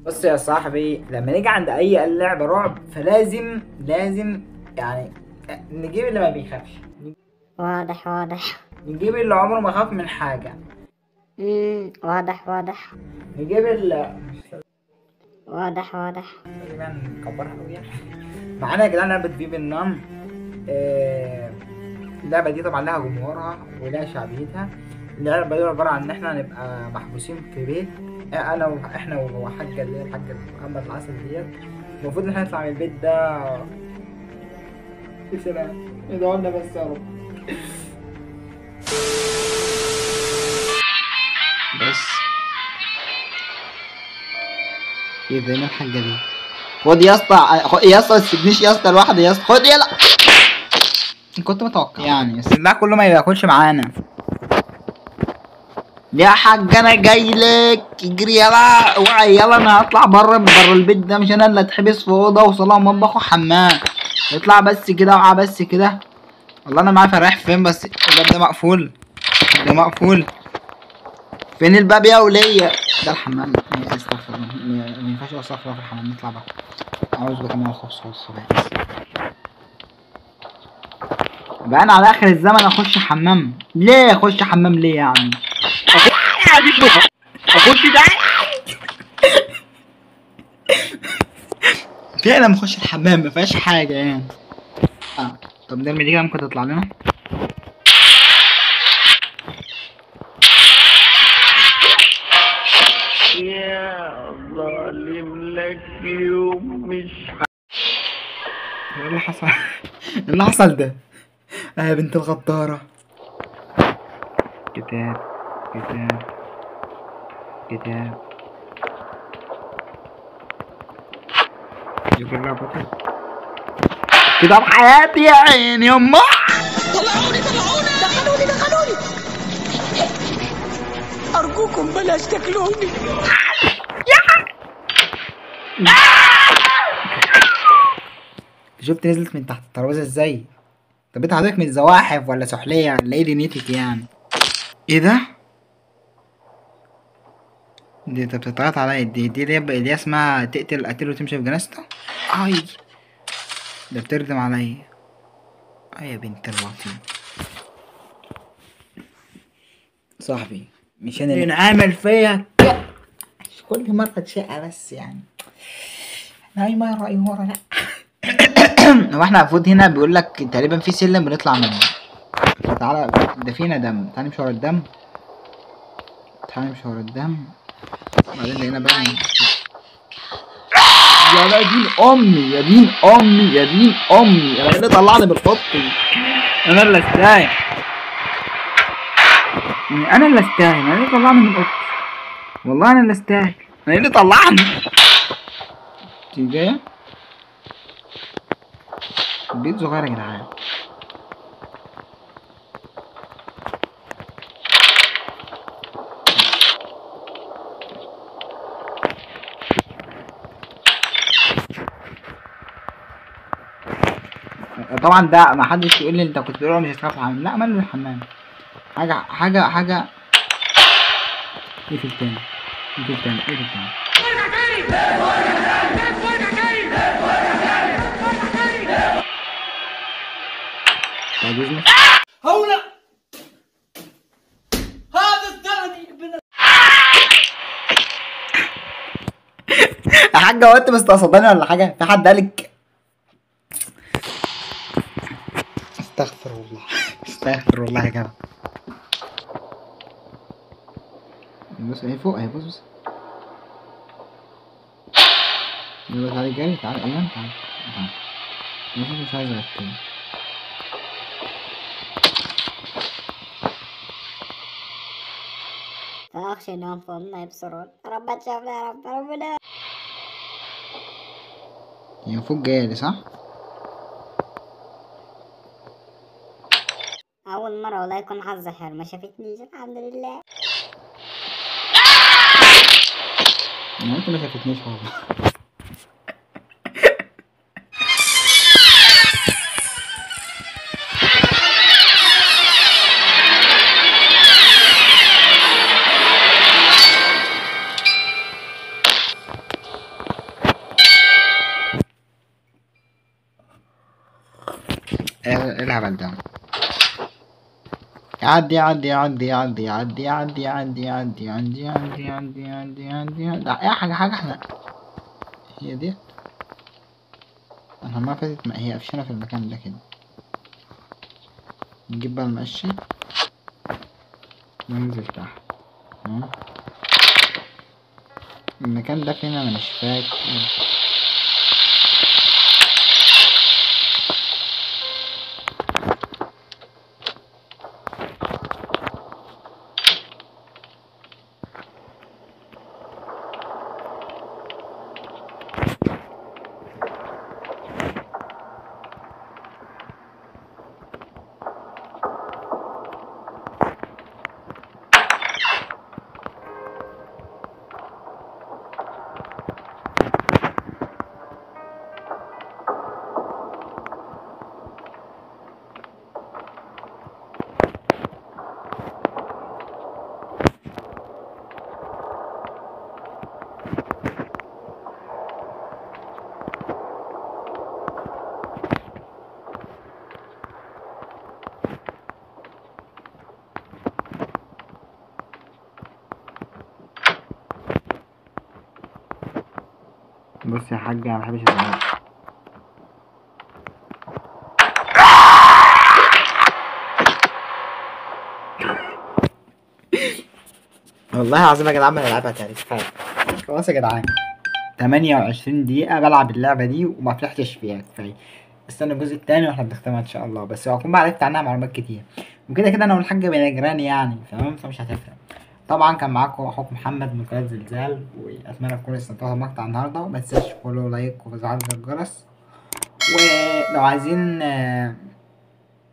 بص يا صاحبي، لما نيجي عند اي لعبه رعب فلازم لازم يعني نجيب اللي ما بيخافش. واضح واضح. نجيب اللي عمره ما خاف من حاجة. واضح واضح. نجيب اللي واضح واضح. تقريبا نكبرها قوي يعني. معانا يا جدعان لعبه بيب النم. اللعبة دي طبعا لها جمهورها ولها شعبيتها. اللعبة دي عبارة عن ان احنا نبقى محبوسين في بيت، انا واحنا وحاجه اللي هي الحاجة محمد العسل ديت. المفروض ان احنا نطلع من البيت ده بسلام. ادعوا لنا بس يا رب. بس ايه ده؟ الحاجة دي خد يا اسطى، يا اسطى ما تسيبنيش يا اسطى لوحدي يا اسطى، خد يلا. كنت متوقع يعني بس لا كله ما ياكلش معانا. يا حاج انا جاي لك، اجري يلا اوعي يلا، انا هطلع بره البيت ده، مش انا اللي اتحبس في اوضة وصاله ومطبخ وحمام. اطلع بس كده، اوعى بس كده. والله انا ما عارف رايح فين، بس الباب ده مقفول، ده مقفول. فين الباب يا وليه؟ ده الحمام. استغفر الله، ما ينفعش استغفر الله في الحمام. نطلع بقى. اعوذ بك من الخبث والخبائث. بقى انا على اخر الزمن اخش حمام؟ ليه اخش حمام ليه يعني؟ اخش ده فعلا ما اخش الحمام، ما فيهاش حاجة يعني. طب نرمي دي كده ممكن تطلع لنا. يا ظالم لك يوم مش ايه اللي حصل؟ ايه اللي حصل ده؟ يا بنت الغدارة. كتاب كتاب كتاب، دي كلها كتب. كتاب حياتي يا عيني يما. طلعوني طلعوني، دخلوني دخلوني، أرجوكم بلاش تاكلوني. شفت نزلت من تحت الترابيزة ازاي؟ طب انت حضرتك من زواحف ولا سحلية ولا ايه دنيتك يعني؟ ايه ده؟ دي انت بتتعيط عليا. دي اسمها تقتل قتيل وتمشي في جنازته؟ اي ده بتردم عليا. اي يا بنت الواطي. صاحبي مش انا اللي نعمل فيا كل مرة تشقى بس يعني. اي مرة اي مرة لا. هو احنا المفروض هنا بيقول لك تقريبا في سلم بنطلع منه. تعالى ده فينا دم، تعالى نمشي ورا الدم، تعالى نمشي ورا الدم. بعدين لقينا بقى يا لا دين امي يا دين امي يا دين امي، انا اللي طلعني بالقط. انا اللي استاهل، انا اللي استاهل، انا اللي طلعني من القط. والله انا اللي استاهل، انا اللي طلعني. انت جاية البيت صغير يا جدعان. طبعا ده ما حدش يقول لي انت كنت بتقول مش هتخاف الحمام. لا ماله الحمام، حاجة حاجة حاجة. اقفل تاني اقفل تاني اقفل تاني. هولا هذا الثاني ابن يا حاجة. هو انت مستقصداني ولا حاجة؟ في حد قالك؟ استغفر الله استغفر الله يا جدع. بص اهي فوق اهي، بص بص يلا تعالي جري، تعالي ايوه تعالي تعالي. مش عايز غير كده. فأخشى إنهم فهم يبصرون. رب تشافنا يا رب ربنا. هي المفروض جاية صح؟ أول مرة والله يكون حظي حلو، ما شافتنيش الحمد لله. أنا قلت ما شافتنيش والله. ايه الهبل ده؟ عدي عدي عدي عدي عدي عدي عدي عدي عدي عدي عدي عدي عدي عدي. ايه حاجة حاجة احنا هي دي انا ما فاتت، ما هي قفشانة في المكان ده كده. نجيب بقى المقشة وننزل تحت. تمام المكان ده فين؟ انا مش فاكر. بص يا حاج انا مبحبش الزعيق. والله العظيم يا جدعان ما نلعبها تاني، كفاية خلاص يا جدعان. 28 دقيقة بلعب اللعبة دي وما فرحتش فيها، كفاية. استنى الجزء التاني واحنا بنختمها ان شاء الله، بس هكون بقى عرفت عنها معلومات كتير وكده كده انا والحاج بين جيران يعني، تمام، فمش هتفرق. طبعا كان معاكم اخوكم محمد من قناة زلزال، واتمنى تكونوا استمتعتوا بمقطع النهارده، وما تنساش follow like وتفعيل الجرس. ولو عايزين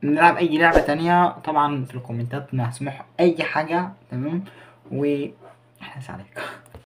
نلعب اي لعبه تانية طبعا في الكومنتات مسموح اي حاجة، تمام. و احنا عليكم.